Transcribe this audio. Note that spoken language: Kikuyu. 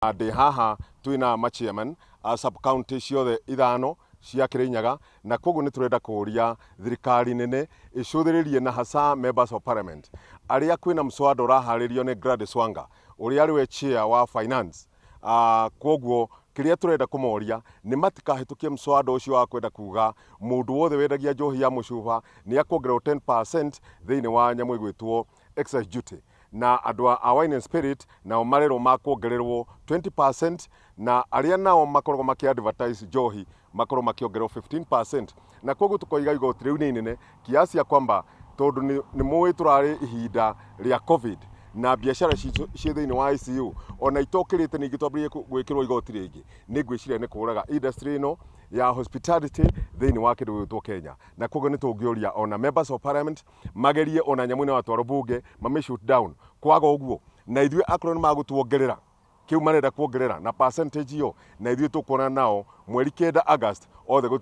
Ndĩ haha twĩna ma chairman a sub county ciothe ithano cia Kirinyaga, na koguo nĩ tũrenda kũria thirikari nene ĩcũthĩrĩrie na hasa members of parliament arĩa kwĩna mswada ũraharĩrio nĩ Gladys Wanga ũrĩa arĩ we chair wa finance. Koguo kĩrĩa tũrenda kũmoria nĩ matikahĩtũkie mswada ũcio wa kwenda kuga mũndũ wothe wendagia njohi ya mũcuba nĩ akuongererwo 10% thĩinĩ wa nyamũ ĩgwĩtwo excise duty, na andũ a wine and spirit nao marerwo makuongererwo 20%, na arĩa nao makoragwo makĩ advertise njohi makorwo makĩongererwo 15%. Na koguo tukoiga igoti rĩu nĩ inene kiasi ya kwamba tondũ nĩ mũĩ tũrarĩ ihinda rĩa COVID na biacara citũ ciĩ thĩinĩ wa ICU ona itokĩrĩte, ningĩ twambĩrĩrie gwĩkĩrwo igoti rĩngĩ, nĩ ngwĩciria nĩ kũraga industry ĩno ya hospitality thĩinĩ wa kĩndũ gĩgwĩtwo Kenya. Na koguo nĩ tũngĩũria ona members of parliament magerie ona nyamũ ĩno yatwarwo bunge mame shoot down. Kwaga ũguo, na ithuĩ akorwo nĩ magũtuongerera kĩu marenda kuongerera na percentage ĩyo, na ithuĩ tũkuona nao mweri 9 August othe.